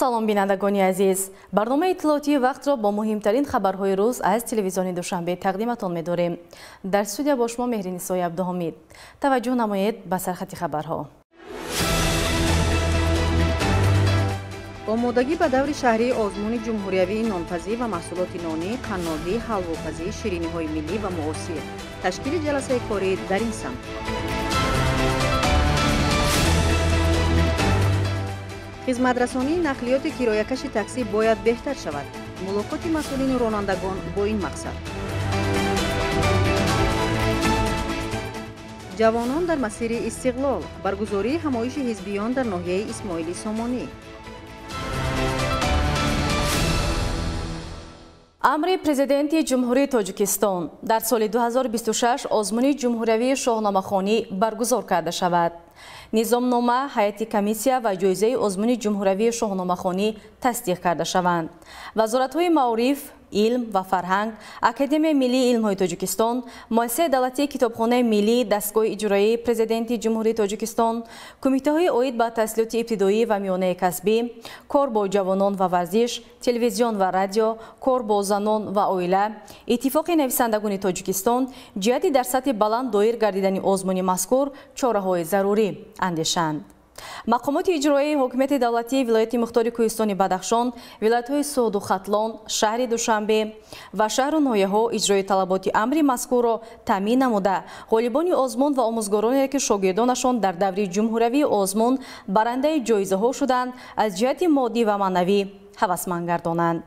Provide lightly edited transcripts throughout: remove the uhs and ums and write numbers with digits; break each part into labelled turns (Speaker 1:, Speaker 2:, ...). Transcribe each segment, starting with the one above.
Speaker 1: Салом, бинандагони азиз. Барномаи иттилоотии вақтро бо муҳимтарин хабарҳои рӯз аз телевизиони Душанбе тақдиматон медорем. Дар студия бо шумо Меҳринисои Абдуҳомид. Таваҷҷӯҳ намоед ба сархати хабарҳо.
Speaker 2: Омодагӣ ба даври шаҳрии озмуни ҷумҳуриявии нонпазӣ ва маҳсулоти нонӣ, қаннодӣ, ҳалвопазӣ, шириниҳои миллӣ ва муосир. Ташкили ҷаласаи корӣ дар ин самт. Хизматрасонии нақлиёти кироякаши таксӣ бояд беҳтар шавад. Мулоқоти масъулину ронандагон бо ин мақсад. Ҷавонон дар масири истиқлол. Баргузории ҳамоиши ҳизбиён дар ноҳияи Исмоили Сомонӣ.
Speaker 1: Амри Президенти Ҷумҳурии Тоҷикистон: дар соли 2026 озмуни ҷумҳуриявии шоҳномахонӣ баргузор карда шавад. Низомнома, ҳайати комиссия ва ҷоизаи озмуни ҷумҳуриявии шоҳномахонӣ тасдиқ карда шаванд. Вазоратҳои маориф, илм ва фарҳанг, Академияи миллии илмҳои Тоҷикистон, Муассисаи давлатии Китобхонаи миллӣ, дастгоҳи иҷроии Президенти Ҷумҳурии Тоҷикистон, кумитаҳои оид ба таҳсилоти ибтидоӣ ва миёнаи касбӣ, кор бо ҷавонон ва варзиш, телевизион ва радио, кор бо занон ва оила, Иттифоқи нависандагони Тоҷикистон ҷиҳати дар сатҳи баланд доир гардидани озмуни мазкур чораҳои зарурӣ андешанд. Мақомоти иҷроияи ҳокимияти давлатии вилояти мухтори Кӯҳистони Бадахшон, вилоятҳои Суғду Хатлон, шаҳри Душанбе ва шаҳру ноҳияҳо иҷрои талаботи амри мазкурро таъмин намуда, ғолибони озмун ва омӯзгороне, ки шогирдонашон дар даври ҷумҳуриявии озмун барандаи ҷоизаҳо шуданд, аз ҷиҳати моддӣ ва маънавӣ ҳавасманд гардонанд.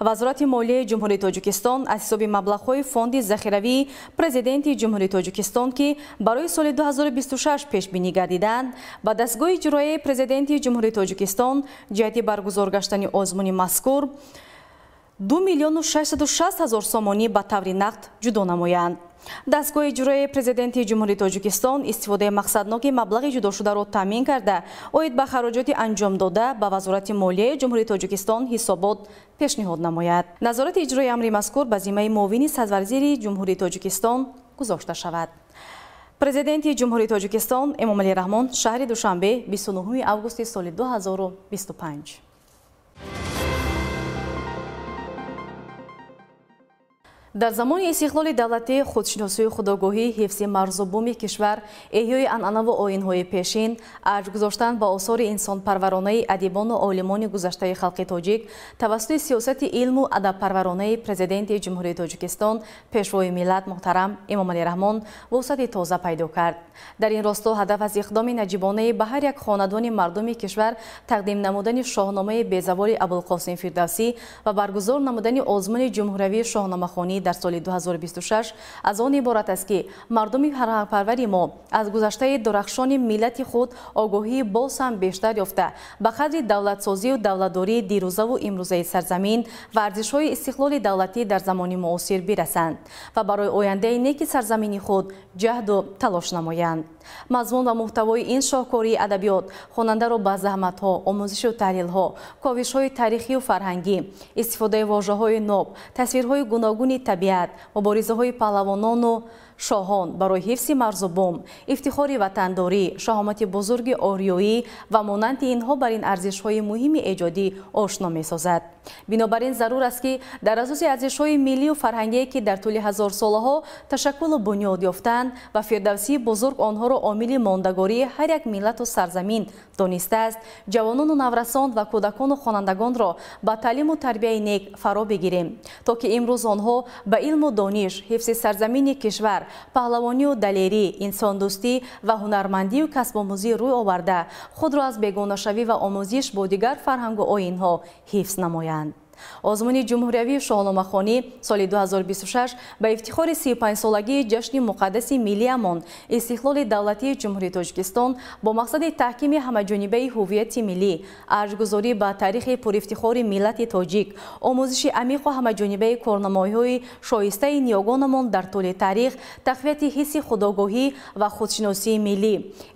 Speaker 1: Вазорати молияи Ҷумҳурии Тоҷикистон аз ҳисоби маблағҳои фонди захиравии Президенти Ҷумҳурии Тоҷикистон, ки барои соли 2026 пешбинӣ гардиданд, ба дастгоҳи иҷроияи Президенти Ҷумҳурии Тоҷикистон ҷиҳати баргузор гаштани озмуни мазкур 2 660 000 сомонӣ ба таври нақд ҷудо намоянд. Дастгоҳи иҷроияи Президенти Ҷумҳурии Тоҷикистон истифодаи мақсадноки маблағи ҷудошударо таъмин карда, оид ба хароҷоти анҷомдода ба Вазорати молияи Ҷумҳурии Тоҷикистон ҳисобот пешниҳод намояд. Назорати иҷрои амри мазкур ба зиммаи муовини сарвазири Ҷумҳурии Тоҷикистон гузошта шавад. Президенти Ҷумҳурии Тоҷикистон Эмомалӣ Раҳмон, шаҳри Душанбе, 29 августи соли 2025. Дар замони истиқлоли давлатӣ, худшиносию худогоҳӣ, ҳифзи марзу буми кишвар, эҳёи анъанаву оинҳои пешин, арҷ гузоштан ба осори инсонпарваронаи адибону олимони гузаштаи халқи тоҷик тавассути сиёсати илму адабпарваронаи Президенти Ҷумҳурии Тоҷикистон, Пешвои миллат муҳтарам Эмомалӣ Раҳмон вусъати тоза пайдо кард. Дар ин росто ҳадаф аз иқдоми наҷибонаи ба ҳар як хонадони мардуми кишвар тақдим намудани шоҳномаи безаволи Абулқосим Фирдавсӣ ва баргузор намудани озмуни ҷумҳуриявии шоҳномахонӣ дар соли 2026 аз он иборат аст, ки мардуми фарҳангпарвари мо аз гузаштаи дурахшони миллати худ огоҳии боз ҳам бештар ёфта, ба қадри давлатсозию давлатдории дирӯзаву имрӯзаи сарзамин ва арзишҳои истиқлоли давлатӣ дар замони муосир бирасанд ва барои ояндаи неки сарзамини худ ҷаҳду талош намоянд. Мазмун ва муҳтавои ин шоҳкории адабиёт хонандаро ба заҳматҳо, омӯзишу таҳлилҳо, ковишҳои таърихию фарҳангӣ, истифодаи вожаҳои ноб, тасвирҳои гуногуни табиат, муборизаҳои паҳлавонону шоҳон барои ҳифзи марзу бум, ифтихори ватандорӣ, шаҳомати бузурги ориёӣ ва монанди инҳо бар ин арзишҳои муҳими эҷодӣ ошно месозад. Бинобар ин зарур аст, ки дар асоси арзишҳои миллию фарҳангие, ки дар тӯли ҳазорсолаҳо ташаккулу бунёд ёфтанд ва Фирдавсии бузург онҳоро омили мондагории ҳар як миллату сарзамин донистааст, ҷавонону наврасон ва кӯдакону хонандагонро ба таълиму тарбияи нек фаро бигирем, то ки имрӯз онҳо ба илму дониш, ҳифзи сарзамини кишвар, паҳлавонию далерӣ, инсондӯстӣ ва ҳунармандию касбомӯзӣ рӯй оварда, худро аз бегонашавӣ ва омӯзиш бо дигар фарҳангу оинҳо ҳифз намоянд. Озмуни ҷумҳуриявии шоҳномахонӣ соли 2026 ба ифтихори 35-солагии ҷашни муқаддаси миллиамон, истиқлоли давлатии Ҷумҳурии Тоҷикистон, бо мақсади таҳкими ҳамаҷонибаи ҳуввияти миллӣ, арҷгузорӣ ба таърихи пурифтихори миллати тоҷик, омӯзиши амиқу ҳамаҷонибаи корнамоиҳои шоистаи ниёгонамон дар тӯли таърих, тақвияти ҳисси худогоҳӣ ва худшиносии миллӣ,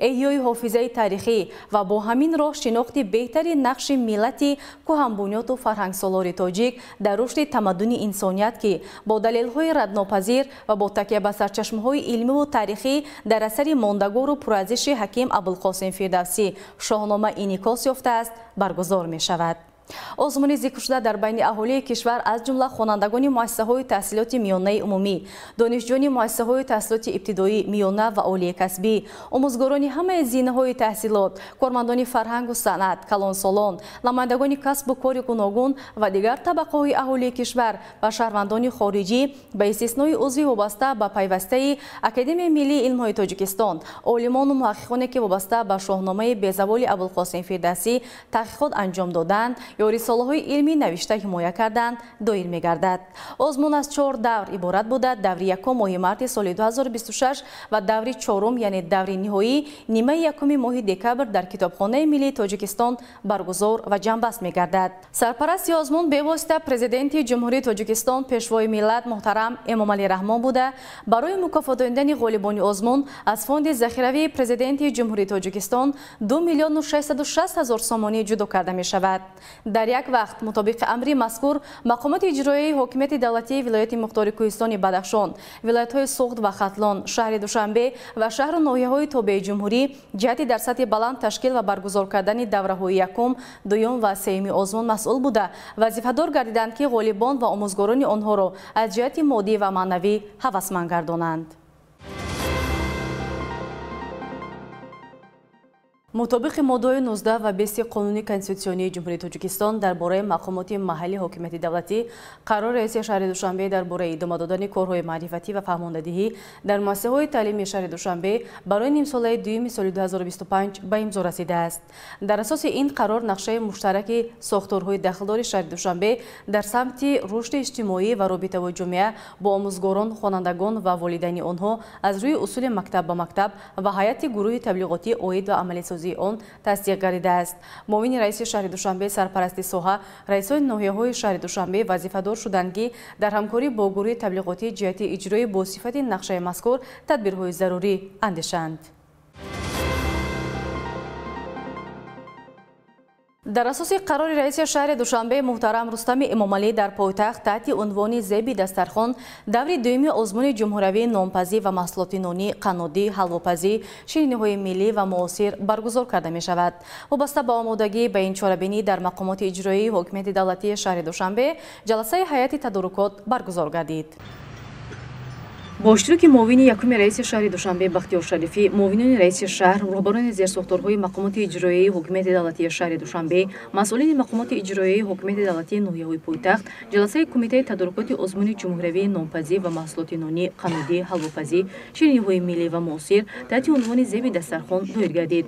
Speaker 1: эҳёи ҳофизаи таърихӣ ва бо ҳамин роҳ шинохти беҳтари нақши миллати кӯҳанбунёду фарҳангсолори тоҷик дар рушди тамаддуни инсоният, ки бо далелҳои раднопазир ва бо такя ба сарчашмаҳои илмиву таърихӣ дар асари мондагору пурарзиши ҳаким Абулқосим Фирдавсӣ «Шоҳнома» инъикос ёфтааст, баргузор мешавад. Озмуни зикршуда дар байни аҳолии кишвар аз ҷумла хонандагони муассисаҳои таҳсилоти миёнаи умумӣ, донишҷӯёни муассисаҳои таҳсилоти ибтидоӣ, миёна ва олии касбӣ, омӯзгорони ҳамаи зинаҳои таҳсилот, кормандони фарҳангу санъат, калонсолон, намояндагони касбу кори гуногун ва дигар табақаҳои аҳолии кишвар ва шаҳрвандони хориҷӣ ба истиснои узви вобаста ба пайвастаи Академияи миллии илмҳои Тоҷикистон, олимону муҳаққиқоне ки вобаста ба шоҳномаи безаволи Абулқосим Фирдавсӣ таҳқиқот анҷом доданд ё рисолаҳои илмӣ навишта ҳимоя карданд, доир мегардад. Озмун аз 4 давр иборат буда, даври якум моҳи марти соли 2026 ва даври чорум, яъне даври ниҳоӣ, нимаи якуми моҳи декабр дар Китобхонаи миллии Тоҷикистон баргузор ва ҷамъбаст мегардад. Сарпарасти озмун бевосита Президенти Ҷумҳурии Тоҷикистон, Пешвои миллат муҳтарам Эмомалӣ Раҳмон буда, барои мукофотдодани ғолибони озмун аз фонди захиравии Президенти Ҷумҳурии Тоҷикистон 2 660 000 сомонӣ ҷудо карда мешавад. Дар як вақт мутобиқи амри мазкур мақомоти иҷроияи ҳокимияти давлатии вилояти мухтори Кӯҳистони Бадахшон, вилоятҳои Суғд ва Хатлон, шаҳри Душанбе ва шаҳру ноҳияҳои тобеи ҷумҳурӣ ҷиҳати дар сатҳи баланд ташкил ва баргузор кардани давраҳои якум, дуюм ва сеюми озмун масъул буда, вазифадор гардиданд, ки ғолибон ва омӯзгорони онҳоро аз ҷиҳати моддӣ ва маънавӣ ҳавасманд гардонанд. Мутобиқи моддаҳои 19 ва 20 Қонуни Конститутсионии Ҷумҳурии Тоҷикистон дар бораи мақомоти маҳаллии ҳокимияти давлатӣ, қарори раиси шаҳри Душанбе дар бораи идома додани корҳои маърифатӣ ва фаҳмондадиҳӣ дар муассисаҳои таълимии шаҳри Душанбе барои нимсолаи дуюми соли 2025 ба имзо расидааст. Дар асоси ин қарор нақшаи муштараки сохторҳои дахлдори шаҳри Душанбе дар самти рушди иҷтимоӣ ва робитавии ҷомеа бо омӯзгорон, хонандагон ва волидайни онҳо аз рӯи усули мактаб ба мактаб ва ҳайати гурӯҳи таблиғотӣ оид ба амалисозии он тасдиқ гардидааст. Муовини раиси шаҳри Душанбе, сарпарасти соҳа, раисони ноҳияҳои шаҳри Душанбе вазифадор шуданд, ки дар ҳамкорӣ бо гурӯҳи таблиғотӣ ҷиҳати иҷрои бо сифати нақшаи мазкур тадбирҳои зарурӣ андешанд. Дар асоси қарори раиси шаҳри Душанбе муҳтарам Рустами Эмомалӣ дар пойтахт таҳти унвони «Зеби дастархон» даври дуюми озмуни ҷумҳуриявии нонпазӣ ва маҳсулоти нонӣ, қаннодӣ, ҳалвопазӣ, шириниҳои миллӣ ва муосир баргузор карда мешавад. Вобаста ба омодагӣ ба ин чорабинӣ дар мақомоти иҷроии ҳокимияти давлатии шаҳри Душанбе ҷаласаи ҳайати тадорукот баргузор гардид. Бо иштироки муовини якуми раиси шаҳри Душанбе Бахтиёр Шарифӣ, муовинони раиси шаҳр, роҳбарони зерсохторҳои мақомоти иҷроияи ҳокимияти давлатии шаҳри Душанбе, масъулини мақомоти иҷроияи ҳокимияти давлатии ноҳияҳои пойтахт, ҷаласаи кумитаи тадорукоти озмуни ҷумҳуриявии нонпазӣ ва маҳсулоти нонӣ, қаннодӣ, ҳалвопазӣ, шириниҳои миллӣ ва муосир таҳти унвони «Зеби дастархон» доир гардид.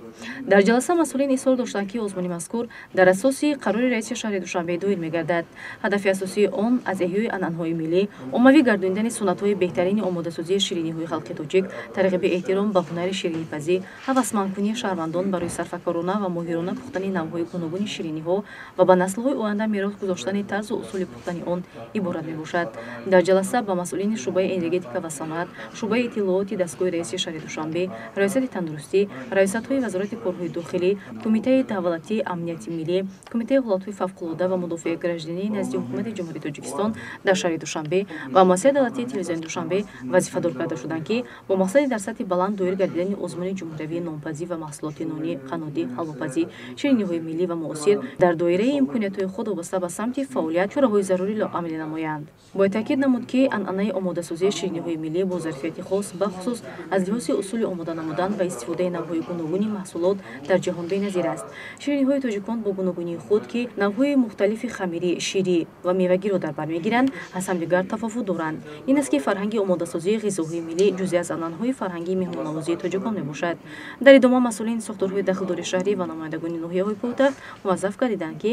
Speaker 1: Дар ҷаласа масъулин изҳор доштанд, ки озмуни мазкур дар асоси қарори раиси шаҳри Душанбе доир мегардад. Ҳадафи асосии он аз эҳёи анъанаҳои миллӣ, оммавӣ гардонидани суннатҳои беҳтарини омодасозии шириниҳои халқи тоҷик, тарғиби эҳтиром ба ҳунари ширинипазӣ, ҳавасмандкунии шаҳрвандон барои сарфакорона ва моҳирона пухтани навъҳои гуногуни шириниҳо ва ба наслҳои оянда мерос гузоштани тарзу усули пухтани он иборат мебошад. Дар ҷаласа ба масъулини шӯъбаи энергетика ва саноат, шӯъбаи иттилооти дастгоҳи раиси шаҳри Душанбе, раёсати тандурустӣ, раёсатҳои вазорати корҳои дохилӣ, кумитаи давлатии амнияти миллӣ, кумитаи ҳолатҳои фавқулода ва мудофиаи гражданӣ назди ҳукумати Ҷумҳурии Тоҷикистон дар шаҳри Душанбе ва муассисаи давлатии телевизиони Душанбе вазифадор карда шуданд, ки бо мақсади дар сатҳи баланд доир гардидани озмуни ҷумҳуриявии нонпазӣ ва маҳсулоти нонӣ, қаннодӣ, ҳалвопазӣ, шириниҳои миллӣ ва муосир дар доираи имкониятҳои худ вобаста ба самти фаъолият чораҳои заруриро амалӣ намоянд. Бояд таъкид намуд, ки анъанаи омодасозии шириниҳои миллӣ бо зарфияти хос, бахусус аз лиҳози усули омода намудан ва истифодаи навъҳои гуногуни маҳсулот дар ҷаҳон беназир аст. Шириниҳои тоҷикон бо гуногунии худ, ки навъҳои мухталифи хамирӣ, ширӣ ва мевагиро дар бар мегиранд, аз ҳамдигар тафовут доранд. Ин аст, ки фарҳанги омодасозии ғизоҳои миллӣ ҷузъе аз анъанаҳои фарҳангии меҳмоннавозии тоҷикон мебошад. Дар идома масъулини сохторҳои дахлдори шаҳрӣ ва намояндагони ноҳияҳои пойтахт муваззаф гардиданд, ки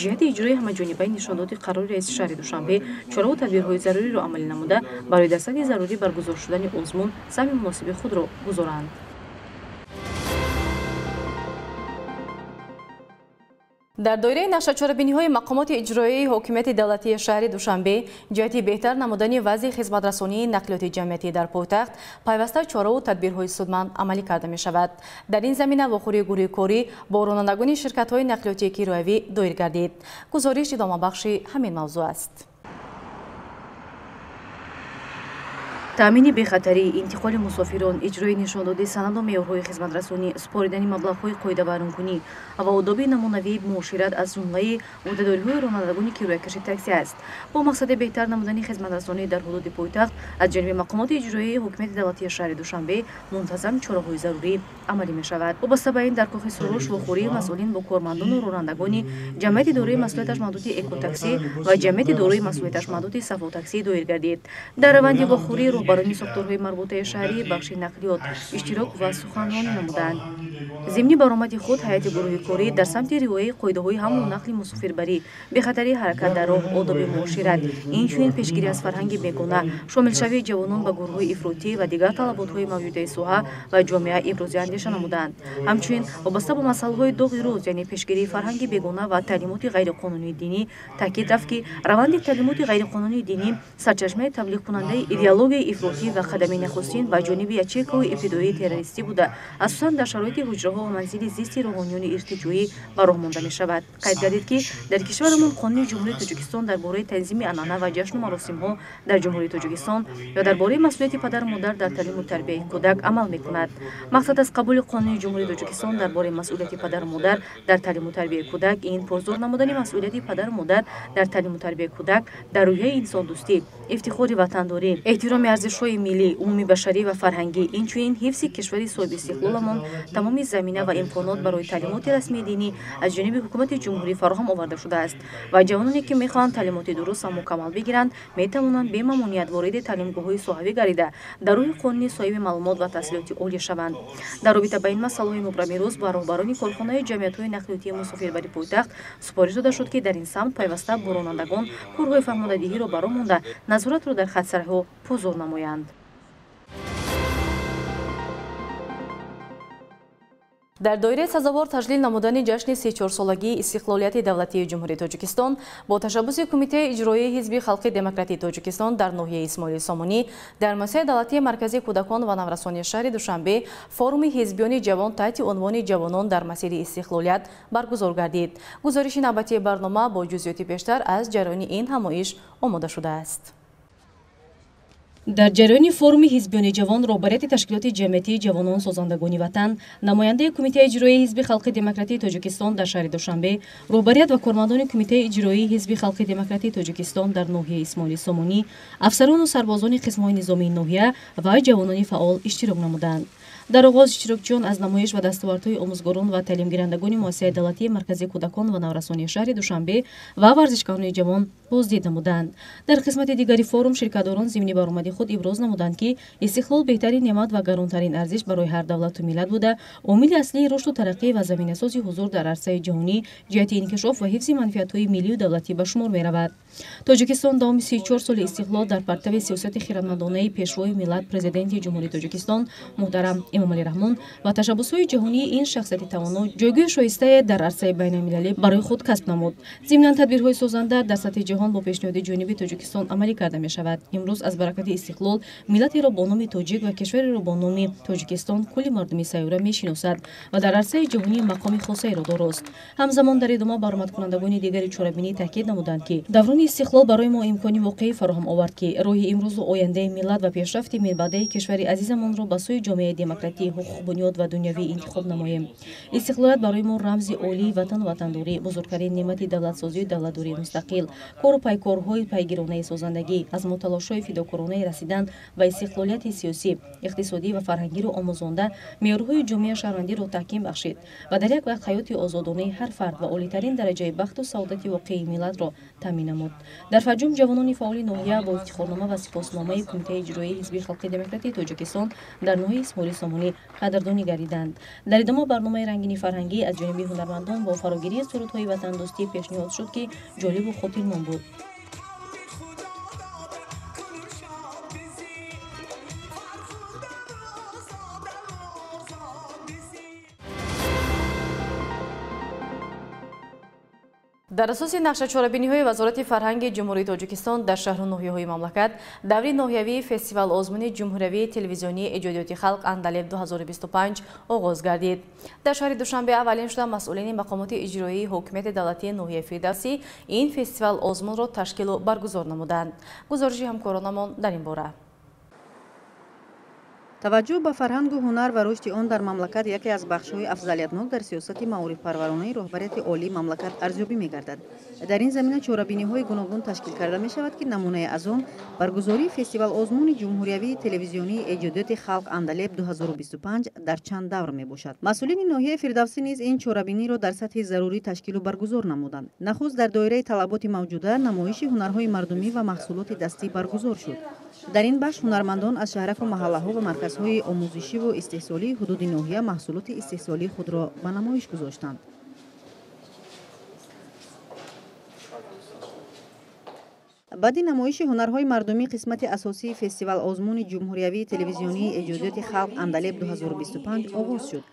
Speaker 1: ҷиҳати иҷрои ҳамаҷонибаи нишондоди қарори раиси шаҳри Душанбе чораву тадбирҳои заруриро амалӣ намуда, барои дар сатҳи зарурӣ баргузор шудани озмун саҳми муносиби худро гузоранд. Дар доираи нақшачорабиниҳои мақомоти иҷроияи ҳокимияти давлатии шаҳри Душанбе ҷиҳати беҳтар намудани вазъи хизматрасонии нақлиёти ҷамъиятӣ дар пойтахт пайваста чораву тадбирҳои судманд амалӣ карда мешавад. Дар ин замина вохӯрии гурӯҳи корӣ бо ронандагони ширкатҳои нақлиётии кироявӣ доир гардид. Гузориш идомабахши ҳамин мавзӯъ аст. Таъмини бехатарӣ, интиқоли мусофирон, иҷрои нишондоди санаду меъёрҳои хизматрасонӣ, супоридани маблағҳои қоидавайронкунӣ ва одоби намунавии муошират аз ҷумлаи ӯҳдадориҳои ронандагони кироякаши такси аст. Бо мақсади беҳтар намудани хизматрасонӣ дар ҳудуди пойтахт аз ҷониби мақомоти иҷроияи ҳукумати давлатии шаҳри Душанбе мунтазам чораҳои зарурӣ амалӣ мешавад. Вобаста ба ин дар кохи Суруш вохӯрии масъулин бо кормандону ронандагони ҷамъияти дорои масъулияташ маҳдуди Экотаксӣ ва ҷамъияти дорои масъулияташ маҳдуди Сафотаксӣ доир гардид. Дар раванди вохӯрӣ роҳбарони сохторҳои марбутаи шаҳрӣ, бахши нақлиёт иштирок ва суханронӣ намуданд. Зимни баромади худ ҳайати гурӯҳи корӣ дар самти риояи қоидаҳои ҳамлу нақли мусофирбарӣ, бехатарии ҳаракат дар роҳ, одоби муошират, инчунин пешгирӣ аз фарҳанги бегона, шомилшавии ҷавонон ба гурӯҳҳои ифротӣ ва дигар талаботҳои мавҷудаи соҳа ва ҷомеа ибрози андеша намуданд. Ҳамчунин вобаста ба масъалаҳои доғи рӯз, яъне пешгирии фарҳанги бегона ва таълимоти ғайриқонунии динӣ таъкид рафт, ки раванди таълимоти ғайриқонунии динӣ сарчашмаи таблиғкунандаи идеологияи ифротӣ ва қадами нахустин ба ҷониби ячейкаҳои ибтидоии террористӣ буда, асосан дар шароити ҳуҷраҳо ва манзили зисти рӯҳониёни иртиҷоӣ ба роҳ монда мешавад. Қайд гардид, ки дар кишварамон Қонуни Ҷумҳурии Тоҷикистон дар бораи танзими анъана ва ҷашну маросимҳо дар Ҷумҳурии Тоҷикистон ё дар бораи масъулияти падару модар дар таълиму тарбияи кӯдак амал мекунад. Мақсад аз қабули Қонуни Ҷумҳурии Тоҷикистон дар бораи масъулияти падару модар дар таълиму тарбияи кӯдак ин пурзур намудани масъулияти падару модар дар таълиму тарбияи кӯдак дар рӯҳияи инсондӯстӣ, ифтихори ватандорӣ, эҳтироми арзишҳои миллӣ, умумибашарӣ ва фарҳангӣ, инчунин ҳифзи кишвари соҳибистиқлоламон тамоми замина ва имконот барои таълимоти расмии динӣ аз ҷониби ҳукумати ҷумҳурӣ фароҳам оварда шудааст ва ҷавононе, ки мехоҳанд таълимоти дуруст ва мукаммал бигиранд, метавонанд бемамоният вориди таълимгоҳҳои соҳавӣ гардида, дар рӯҳи қонунӣ соҳиби маълумот ва таҳсилоти олӣ шаванд. Дар робита ба ин масъалаҳои мубрами рӯз ба роҳбарони корхонаи ҷамъиятҳои нақлиётии мусофирбари пойтахт супориш дода шуд, ки дар ин самт пайваста бо ронандагон корҳои фаҳмодадиҳиро ба роҳ монда, назоратро дар хатсайрҳо пурзур намоянд. Дар доираи сазовор таҷлил намудани ҷашни 34-солагии истиқлолияти давлатии Ҷумҳурии Тоҷикистон бо ташаббуси Кумитаи иҷроии Ҳизби Халқи Демократии Тоҷикистон дар ноҳияи Исмоили Сомонӣ дар муассисаи давлатии марказии кӯдакон ва наврасони шаҳри Душанбе форуми ҳизбиёни ҷавон таҳти унвони «Ҷавонон дар масири истиқлолият» баргузор гардид. Гузориши навбатии барнома бо ҷузъиёти бештар аз ҷараёни ин ҳамоиш омода шудааст. Дар ҷараёни форуми ҳизбиёни ҷавон роҳбарияти ташкилоти ҷамъиятии ҷавонон созандагони ватан, намояндаи Кумитаи иҷроии Ҳизби Халқи Демократии Тоҷикистон дар шаҳри Душанбе, роҳбарият ва кормандони Кумитаи иҷроии Ҳизби Халқи Демократии Тоҷикистон дар ноҳияи Исмоили Сомонӣ, афсарону сарбозони қисмҳои низомии ноҳия ва ҷавонони фаъол иштирок намуданд. Дар оғоз иштирокчиён аз намоиш ва дастовардҳои омӯзгорон ва таълимгирандагони муассисаи давлатии марказии кӯдакон ва наврасони шаҳри Душанбе ва варзишгарони ҷавон боздид намуданд. Дар қисмати дигари форум ширкатдорон зимни баромади худ иброз намуданд, ки истиқлол беҳтарин неъмат ва гаронтарин арзиш барои ҳар давлату миллат буда, омили аслии рушду тараққӣ ва заминасози ҳузур дар арсаи ҷаҳонӣ ҷиҳати инкишоф ва ҳифзи манфиатҳои миллию давлатӣ ба шумор меравад. Тоҷикистон давоми 34 соли истиқлол дар партави сиёсати хирадмандонаи пешвои миллат, Президенти Ҷумҳурии Тоҷикистон муҳтарам Эмомалӣ Раҳмон ва ташаббусҳои ҷаҳонии ин шахсияти тавоно ҷойгоҳи шоистае дар арсаи байналмилалӣ барои худ касб намуд. Зимнан тадбирҳои созанда дар сатҳи ҷаҳон бо пешниҳоди ҷониби Тоҷикистон амалӣ карда мешавад. Имрӯз аз баракати истиқлол миллатеро бо номи тоҷик ва кишвареро бо номи Тоҷикистон кулли мардуми сайёра мешиносад ва дар арсаи ҷаҳонӣ мақоми хосаеро дорост. Ҳамзамон дар идома баромадкунандагони дигари чорабинӣ таъкид намуданд, ки даврони истиқлол барои мо имкони воқеӣ фароҳам овард, ки роҳи имрӯзу ояндаи миллат ва пешрафти минбаъдаи кишвари азизамонро ба сӯи ҷомеаи демократӣ, ҳуқуқбунёд ва дунявӣ интихоб намоем. Истиқлолият барои мо рамзи олии ватану ватандорӣ, бузургтарин неъмати давлатсозию давлатдории мустақил, кору пайкорҳои пайгиронаи созандагӣ, аз муталошҳои фидокоронаи расидан ба истиқлолияти сиёсӣ, иқтисодӣ ва фарҳангиро омӯзонда, меъёрҳои ҷомеаи шаҳрвандиро таҳким бахшид ва дар як вақт ҳаёти озодонаи ҳар фард ва олитарин дараҷаи бахту саодати воқеии миллатро таъмин намуд. Дар фарҷом ҷавонони фаъоли ноҳия бо ифтихорнома ва сипосномаи Кумитаи иҷроии Ҳизби Халқи Демократии Тоҷикистон дар ноҳияи Исмоили Сомонӣ қадрдонӣ гардиданд. Дар идома барномаи рангини фарҳангӣ аз ҷониби ҳунармандон бо фарогирии сурудҳои ватандӯстӣ пешниҳод шуд, ки ҷолибу хотирмон буд. Дар асоси нақшачорабиниҳои Вазорати фарҳанги Ҷумҳурии Тоҷикистон дар шаҳру ноҳияҳои мамлакат даври ноҳиявии фестивал озмуни ҷумҳуриявии телевизионии эҷодиёти халқ Андалеб 2025 оғоз гардид. Дар шаҳри Душанбе аввалин шуда масъулини мақомоти иҷроии ҳокимияти давлатии ноҳияи Фирдавсӣ ин фестивал озмунро ташкилу баргузор намуданд. Гузориши ҳамкоронамон дар ин бора.
Speaker 2: Таваҷҷӯҳ ба фарҳангу ҳунар ва рушди он дар мамлакат яке аз бахшҳои афзалиятнок дар сиёсати маорифпарваронаи роҳбарияти олии мамлакат арзёбӣ мегардад. Дар ин замина чорабиниҳои гуногун ташкил карда мешавад, ки намунае аз он баргузории фестивал-озмуни ҷумҳуриявии телевизионии эҷодиёти халқ Андалеб 2025 дар чанд давр мебошад. Масъулини ноҳияи Фирдавсӣ низ ин чорабиниро дар сатҳи зарурӣ ташкилу баргузор намуданд. Нахуст дар доираи талаботи мавҷуда намоиши ҳунарҳои мардумӣ ва маҳсулоти дастӣ баргузор шуд. Дар ин бахш ҳунармандон аз шаҳраку маҳаллаҳо ва марказҳои омӯзишиву истеҳсолии ҳудуди ноҳия маҳсулоти истеҳсолии худро ба намоиш гузоштанд. Баъди намоиши ҳунарҳои мардумӣ қисмати асосии фестивал-озмуни ҷумҳуриявии телевизионии эҷодиёти халқ Андалеб 2025 оғоз шуд.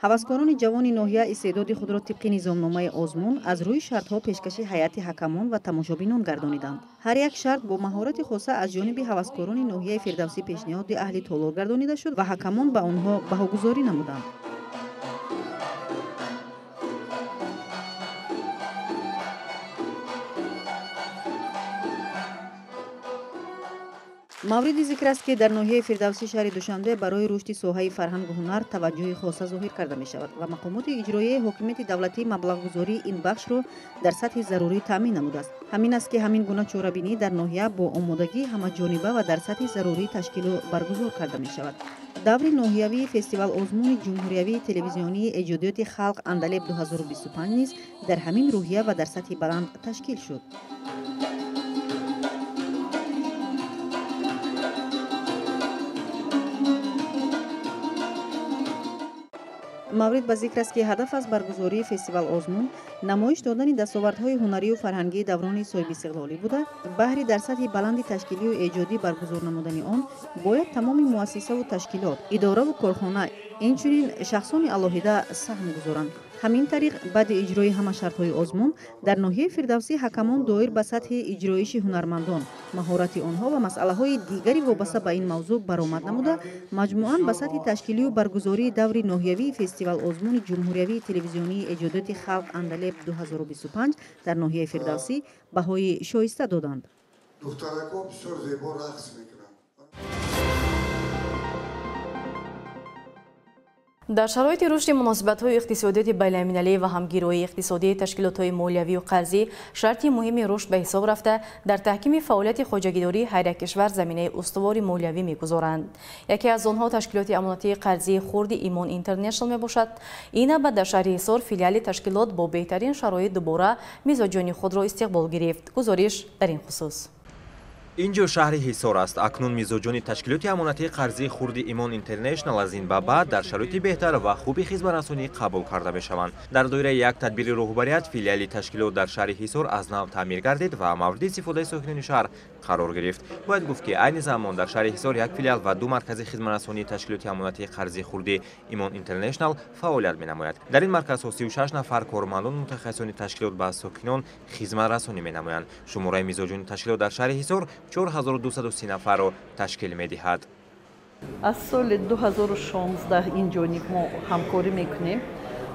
Speaker 2: Ҳаваскорони ҷавони ноҳия истеъдоди худро тибқи низомномаи озмун аз рӯи шартҳо пешкаши ҳайати ҳакамон ва тамошобинон гардониданд. Ҳар як шарт бо маҳорати хоса аз ҷониби ҳаваскорони ноҳияи Фирдавсӣ пешниҳоди аҳли толор гардонида шуд ва ҳакамон ба онҳо баҳогузорӣ намуданд. Мавриди зикр аст, ки дар ноҳияи Фирдавсӣ шаҳри Душанбе барои рушди соҳаи фарҳангу ҳунар таваҷҷӯҳи хоса зоҳир карда мешавад ва мақомоти иҷроияи ҳокимияти давлатӣ маблағгузории ин бахшро дар сатҳи зарурӣ таъмин намудааст. Ҳамин аст, ки ҳамин гуна чорабинӣ дар ноҳия бо омодагии ҳамаҷониба ва дар сатҳи зарурӣ ташкилу баргузор карда мешавад. Даври ноҳиявии фестивал-озмуни ҷумҳуриявии телевизионии эҷодиёти халқ Андалеб 2025 низ дар ҳамин рӯҳия ва дар сатҳи баланд ташкил шуд. Маврид ба зикр аст, ки ҳадаф аз баргузории фестивал-озмун намоиш додани дастовардҳои ҳунарию фарҳангии даврони соҳибистиқлолӣ буда, баҳри дар сатҳи баланди ташкилию эҷодӣ баргузор намудани он бояд тамоми муассисаву ташкилот, идораву корхона, инчунин шахсони алоҳида саҳм гузоранд. Ҳамин тариқ, баъди иҷрои ҳама шартҳои озмун дар ноҳияи Фирдавсӣ ҳакамон доир ба сатҳи иҷроиши ҳунармандон, маҳорати онҳо ва масъалаҳои дигари вобаста ба ин мавзӯъ баромад намуда, маҷмӯан ба сатҳи ташкилию баргузории даври ноҳиявии фестивал-озмуни ҷумҳуриявии телевизионии эҷодиёти халқ Андалеб 2025 дар ноҳияи Фирдавсӣ баҳои шоиста доданд.
Speaker 3: Духтарако бисёр зебо рақс мекунанд.
Speaker 1: Дар шароити рушди муносибатҳои иқтисодиёти байналмилалӣ ва ҳамгироии иқтисодии ташкилотҳои молиявию қарзӣ шарти муҳими рушд ба ҳисоб рафта, дар таҳкими фаъолияти хоҷагидории ҳар як кишвар заминаи устувори молиявӣ мегузоранд. Яке аз онҳо ташкилоти амонатии қарзии хурди Имон Интернешнал мебошад. Ин навбат дар шаҳри Ҳисор филиали ташкилот бо беҳтарин шароит дубора мизоҷони худро истиқбол гирифт. Гузориш дар ин хусус.
Speaker 4: Инҷо шаҳри Ҳисор аст. Акнун мизоҷони ташкилоти амонатии қарзии хурди Имон Интернешнал аз ин ба баъд дар шароити беҳтар ва хуби хизматрасонӣ қабул карда мешаванд. Дар доираи як тадбири роҳбарият филиали ташкилот дар шаҳри Ҳисор аз нав таъмир гардид ва мавриди истифодаи сокинони шаҳр қарор гирифт. Бояд гуфт, ки айни замон дар шаҳри Ҳисор як филиал ва ду маркази хизматрасонии ташкилоти амонатии қарзии хурди Имон Интернешнал фаъолият менамояд. Дар ин марказҳо 36 нафар кормандону мутахассисони ташкилот ба сокинон хизматрасонӣ менамоянд. Шумораи мизоҷони ташкилот дар шаҳри Ҳисор 4230 нафарро ташкил медиҳад.
Speaker 5: Аз соли 2016 ин ҷониб мо ҳамкорӣ мекунем.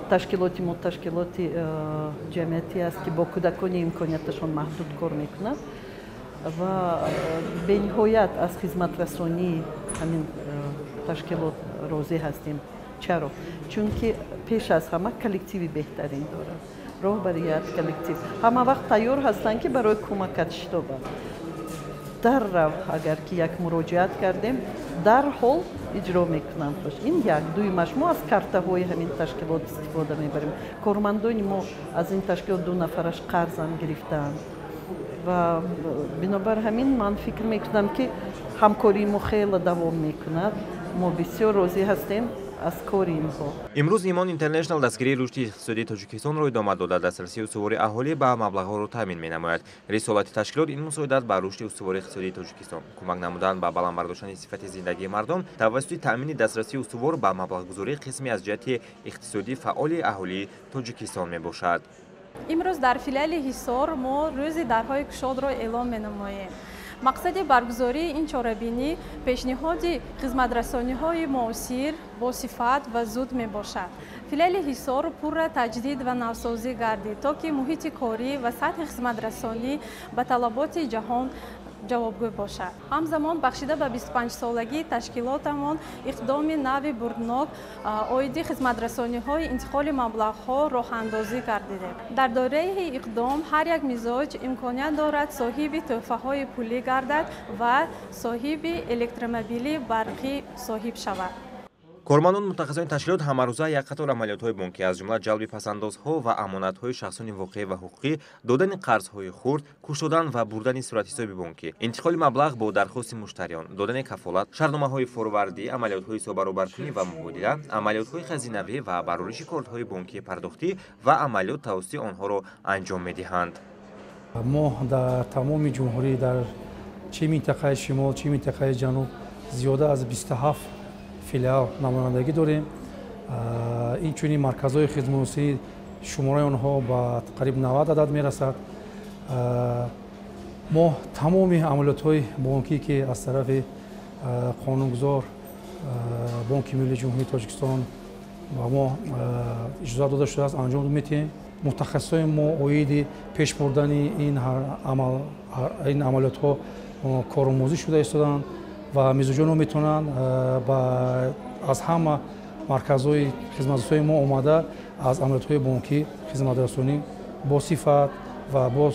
Speaker 5: Ташкилоти мо ташкилоти ҷамъиятӣ аст, ки бо кӯдакони имконияташон маҳдуд кор мекунад ва бениҳоят аз хизматрасонии ҳамин ташкилот розӣ ҳастем. Чаро? Чунки пеш аз ҳама коллективи беҳтарин дорад. Роҳбарият, коллектив ҳама вақт тайёр ҳастанд, ки барои кӯмакат шитобанд. Дар рав агар ки як муроҷиат кардем, дарҳол иҷро мекунанд. Ин як. Дуюмаш, мо аз картаҳои ҳамин ташкилот истифода мебарем. Кормандони мо аз ин ташкилот 2 нафараш қарзам гирифтаанд ва бинобар ҳамин ман фикр мекунам, ки ҳамкории мо хеле давом мекунад. Мо бисёр розӣ ҳастем аз кори инҳо.
Speaker 4: Имрӯз Имон Интернешнал дастгирии рушди иқтисодии Тоҷикистонро идома дода, дастрасии устувори аҳолӣ ба маблағҳоро таъмин менамояд. Рисолати ташкилот ин мусоидат ба рушди устувори иқтисодии Тоҷикистон, кӯмак намудан ба баланд бардоштани сифати зиндагии мардум тавассути таъмини дастрасии устувор ба маблағгузории қисме аз ҷиҳати иқтисодии фаъоли аҳолии Тоҷикистон мебошад.
Speaker 6: Имрӯз дар филиали Ҳисор мо рӯзи дарҳои кушодро эълон менамоем. Мақсади баргузории ин чорабинӣ пешниҳоди хизматрасониҳои муосир, босифат ва зуд мебошад. Филиали Ҳисор пурра таҷдид ва навсозӣ гардид, то ки муҳити корӣ ва сатҳи хизматрасонӣ ба талаботи ҷаҳон ҷавобгӯ бошад. Ҳамзамон бахшида ба 25-солагии ташкилотамон иқдоми нави бурднок оиди хизматрасониҳои интиқоли маблағҳо роҳандозӣ гардидем. Дар доираи иқдом ҳар як мизоҷ имконият дорад соҳиби тӯҳфаҳои пулӣ гардад ва соҳиби электромобили барқӣ соҳиб шавад.
Speaker 4: Кормандон мутахассисони ташкилот ҳамарӯза як қатор амалиётҳои бонкӣ, аз ҷумла ҷалби пасандозҳо ва амонатҳои шахсони воқеӣ ва ҳуқуқӣ, додани қарзҳои хурд, кушодан ва бурдани суратҳисоби бонкӣ, интиқоли маблағ бо дархости муштариён, додани кафолат, шартномаҳои форвардӣ, амалиётҳои ҳисоббаробаркунӣ ва мубодила, амалиётҳои хазинавӣ ва барориши кортҳои бонкии пардохтӣ ва амалиёт тавассути онҳоро анҷом медиҳанд.
Speaker 7: Мо дар тамоми ҷумҳурӣ, дар чи минтақаи шимол, чи минтақаи ҷануб зиёда аз 27 филиал намояндагӣ дорем. Инчунин марказҳои хизматрасонӣ шумораи онҳо ба қариб 90 адад мерасад. Мо тамоми амалиётҳои бонкӣ, ки аз тарафи қонунгузор Бонки Миллии Ҷумҳурии Тоҷикистон ба мо иҷозат дода шудааст, анҷом медиҳем. Мутахассисони мо оиди пеш бурдани ин амалиётҳо коромӯзӣ шуда истоданд ва мизоҷонро метавонанд аз ҳама марказҳои хизматрасонии мо омада аз амалиётҳои бонкӣ хизматрасонӣ бо сифат ва бо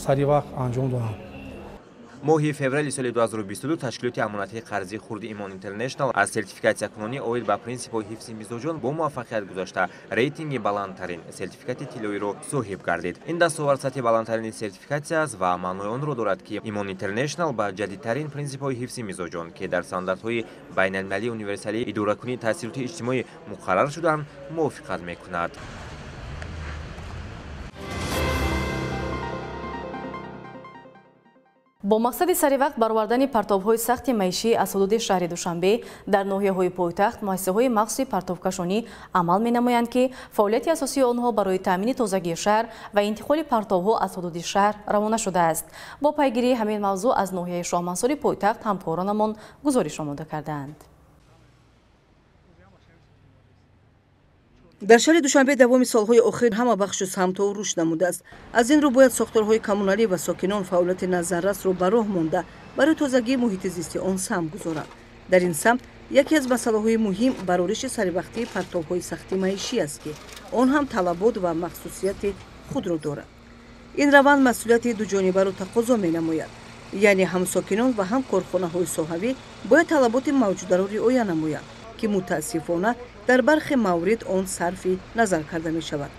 Speaker 7: сари вақт анҷом доҳанд.
Speaker 4: Моҳи феврали соли 2022 ташкилоти амонатии қарзии хурди Имон Интернешнал аз сертификатсиякунонӣ оид ба принсипҳои ҳифзи мизоҷон бо муваффақият гузашта рейтинги баландтарин сертификати тиллоиро соҳиб гардид. Ин дастовард сатҳи баландтарини сертификатсия аст ва маънои онро дорад, ки Имон Интернешнал ба ҷадидтарин принсипҳои ҳифзи мизоҷон, ки дар стандартҳои байналмилалии универсалии идоракунии таъсироти иҷтимоӣ муқаррар шудаанд, мувофиқат мекунад.
Speaker 1: Бо мақсади саривақт баровардани партовҳои сахти маишӣ аз ҳудуди шаҳри Душанбе дар ноҳияҳои пойтахт муассисаҳои махсуси партовкашонӣ амал менамоянд, ки фаъолияти асосии онҳо барои таъмини тозагии шаҳр ва интиқоли партовҳо аз ҳудуди шаҳр равона шудааст. Бо пайгирии ҳамин мавзӯъ аз ноҳияи Шоҳмансури пойтахт ҳамкоронамон гузориш омода кардаанд.
Speaker 8: Дар шаҳри Душанбе давоми солҳои охир ҳама бахшу самтҳо рушд намудааст. Аз ин рӯ бояд сохторҳои коммуналӣ ва сокинон фаъолияти назаррасро ба роҳ монда барои тозагии муҳити зисти он саҳм гузоранд. Дар ин самт яке аз масъалаҳои муҳим барориши саривақтии партовҳои сахти маишӣ аст, ки он ҳам талабот ва махсусияти худро дорад. Ин раванд масъулияти дуҷонибаро тақозо менамояд, яъне ҳам сокинон ва ҳам корхонаҳои соҳавӣ бояд талаботи мавҷударо риоя намоянд, ки мутаассифона дар бархе маврид он сарфи назар карда мешавад.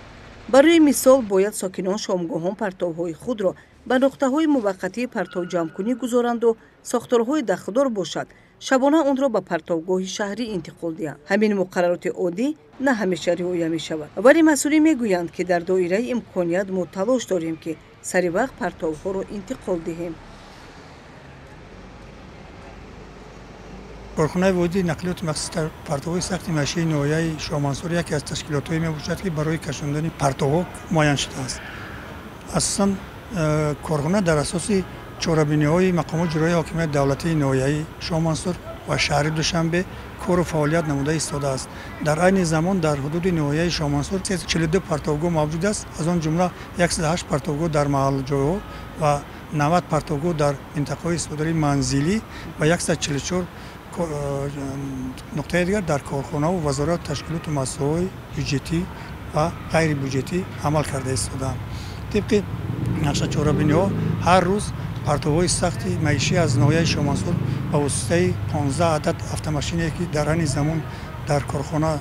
Speaker 8: Барои мисол, бояд сокинон шомгоҳон партовҳои худро ба нуқтаҳои муваққатии партовҷамъкунӣ гузоранду сохторҳои дахлдор бошад шабона онро ба партовгоҳи шаҳрӣ интиқол диҳанд. Ҳамин муқаррароти оддӣ на ҳамеша риоя мешавад, вале масъулин мегӯянд, ки дар доираи имконият мо талош дорем, ки сари вақт партовҳоро интиқол диҳем.
Speaker 9: Корхонаи воҳиди нақлиёти махсуси партовҳои сахти маишии ноҳияи Шоҳмансур яке аз ташкилотҳое мебошад, ки барои кашондани партовҳо муайян шудааст. Асосан корхона дар асоси чорабиниҳои мақомоти иҷроияи ҳокимияти давлатии ноҳияи Шоҳмансур ва шаҳри Душанбе кору фаъолият намуда истодааст. Дар айни замон дар ҳудуди ноҳияи Шоҳмансур 42 партовгоҳ мавҷуд аст, аз он ҷумла 108 партовгоҳ дар маҳаллҷойҳо ва 90 партовгоҳ дар минтақаҳои истифодарии манзилӣ ва 144 нуқтаи дигар дар корхонаву вазорат, ташкилоту муассисаҳои бюҷетӣ ва ғайрибюҷетӣ амал карда истодаанд. Тибқи нақша чорабиниҳо ҳар рӯз партовҳои сахти маишӣ аз ноҳияи Шоҳмансур ба воситаи 15 адад автомашине, ки дар айни замон дар корхона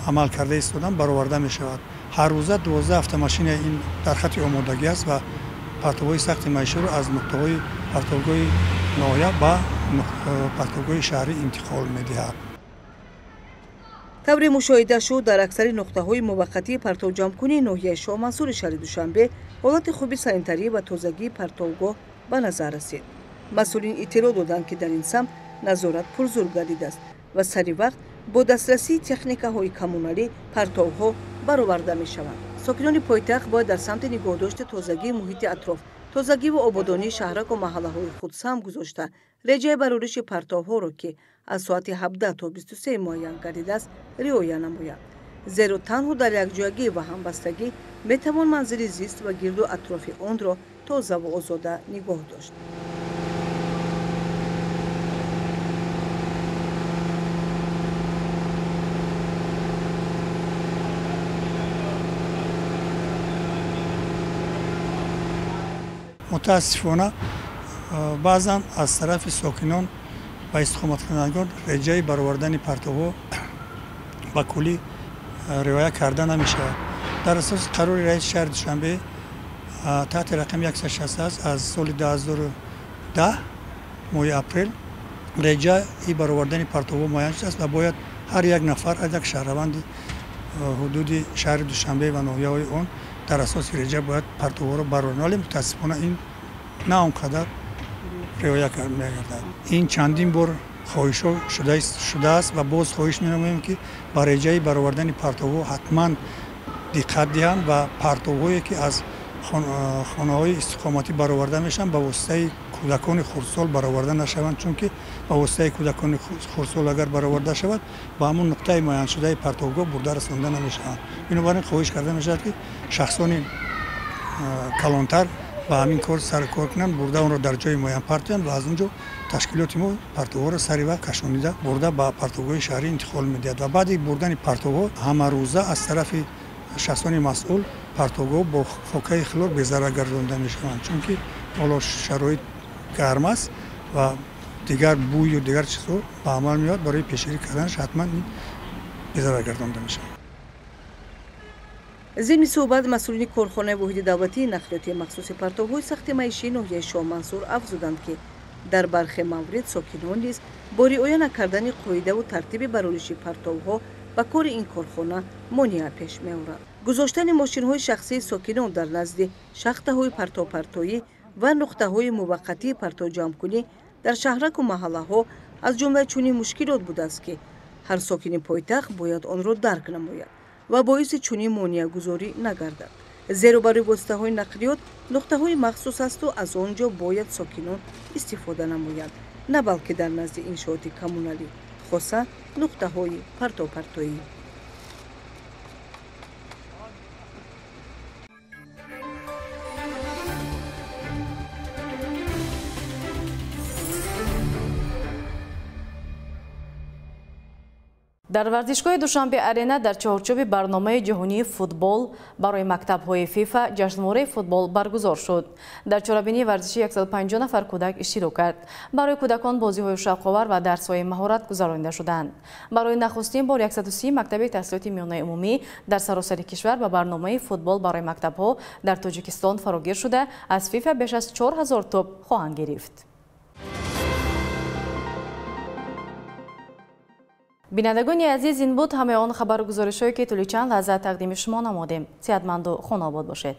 Speaker 9: амал карда истодаанд, бароварда мешавад. Ҳар рӯза 12 автомашина ин дар хати омодагӣ аст ва партовҳои сахти маиширо аз нуқтаҳои партовгоҳи ноҳия ба партовгоҳи шаҳрӣ интиқол медиҳад.
Speaker 8: Тавре мушоҳида шуд, дар аксари нуқтаҳои муваққатии партовҷамъкунии ноҳияи Шоҳмансури шаҳри Душанбе ҳолати хуби санитарӣ ва тозагии партовгоҳ ба назар расид. Масъулин иттилоъ доданд, ки дар ин самт назорат пурзур гардидааст ва сари вақт бо дастрасии техникаҳои коммуналӣ партовҳо бароварда мешаванд. Сокинони пойтахт бояд дар самти нигоҳдошти тозагии муҳити атроф, тозагиву ободонии шаҳраку маҳаллаҳои худ саҳм гузошта, реҷаи барориши партовҳоро, ки аз соати 17 то 23 муайян гардидааст, риоя намоянд. Зеро танҳо дар якҷоягӣ ва ҳамбастагӣ метавон манзили зист ва гирду атрофи онро тозаву озода нигоҳ дошт.
Speaker 9: Мутаассифона баъзан аз тарафи сокинон ва истиқоматкунандагон реҷаи баровардани партовҳо ба куллӣ риоя карда намешавад. Дар асоси қарори раиси шаҳри Душанбе таҳти рақами 168 аз соли 2010 моҳи апрел реҷаи баровардани партовҳо муайян шудааст ва бояд ҳар як нафар, ҳар як шаҳрванди ҳудуди шаҳри Душанбе ва ноҳияҳои он дар асоси реҷа бояд партовҳоро бароранд. Вале мутаассифона ин на он қадар риоя мегардад. Ин чандин бор хоҳишҳо шудааст ва боз хоҳиш менамоем, ки ба реҷаи баровардани партовҳо ҳатман диққат диҳанд ва партовҳое ки аз хонаҳои истиқоматӣ бароварда мешаванд ба воситаи кӯдакони хурдсол бароварда нашаванд, чунки ба воситаи кӯдакони хурдсол агар бароварда шавад ба ҳамон нуқтаи муайяншудаи партовгоҳ бурда расонда намешаванд. Бинобар ин хоҳиш карда мешавад, ки шахсони калонтар ба ҳамин кор саркор кунанд, бурда онро дар ҷои муайян партоянд ва аз он ҷо ташкилоти мо партовҳоро сари вақт кашонида бурда ба партовгоҳи шаҳрӣ интиқол медиҳад ва баъди бурдани партовҳо ҳамарӯза аз тарафи шахсони масъул партовгоҳ бо хокаи хлор безарар гардонда мешаванд, чунки ҳоло шароит гарм аст ва дигар бӯю дигар чизҳо ба амал меояд. Барои пешгирӣ карданаш ҳатман ин безарар гардонда мешавад.
Speaker 8: Зимни суҳбат масъулини корхонаи воҳиди давлатии нақлиёти махсуси партовҳои сахти маишии ноҳияи Шоҳмансур афзуданд, ки дар бархе маврид сокинон низ бо риоя накардани қоидаву тартиби барориши партовҳо ба кори ин корхона монеа пеш меоранд. Гузоштани мошинҳои шахсии сокинон дар назди шахтаҳои партовпартоӣ ва нуқтаҳои муваққатии партовҷамъкунӣ дар шаҳраку маҳаллаҳо аз ҷумлаи чунин мушкилот будааст, ки ҳар сокини пойтахт бояд онро дарк намояд ва боиси чунин монеагузорӣ нагардад. Зеро барои воситаҳои нақлиёт нуқтаҳои махсус асту аз он ҷо бояд сокинон истифода намоянд, на балки дар назди иншооти коммуналӣ, хоса нуқтаҳои партовпартоӣ.
Speaker 1: Дар варзишгоҳи Душанбе Арена дар чорчӯби барномаи ҷаҳонии футбол барои мактабҳои ФИФА ҷашнвораи футбол баргузор шуд. Дар чорабинии варзиши 150 нафар кӯдак иштирок кард. Барои кӯдакон бозиҳои шавқовар ва дарсҳои маҳорат гузаронида шуданд. Барои нахустин бор 130 мактаби таҳсилоти миёнаи умумӣ дар саросари кишвар ба барномаи футбол барои мактабҳо дар Тоҷикистон фарогир шуда, аз ФИФА беш аз 4000 тӯб хоҳанд гирифт. Бинандагони азиз, ин буд ҳамаи он хабару гузоришҳое, ки тӯли чанд лаҳза тақдими шумо намудем. Сеҳатманду хонаобод бошед.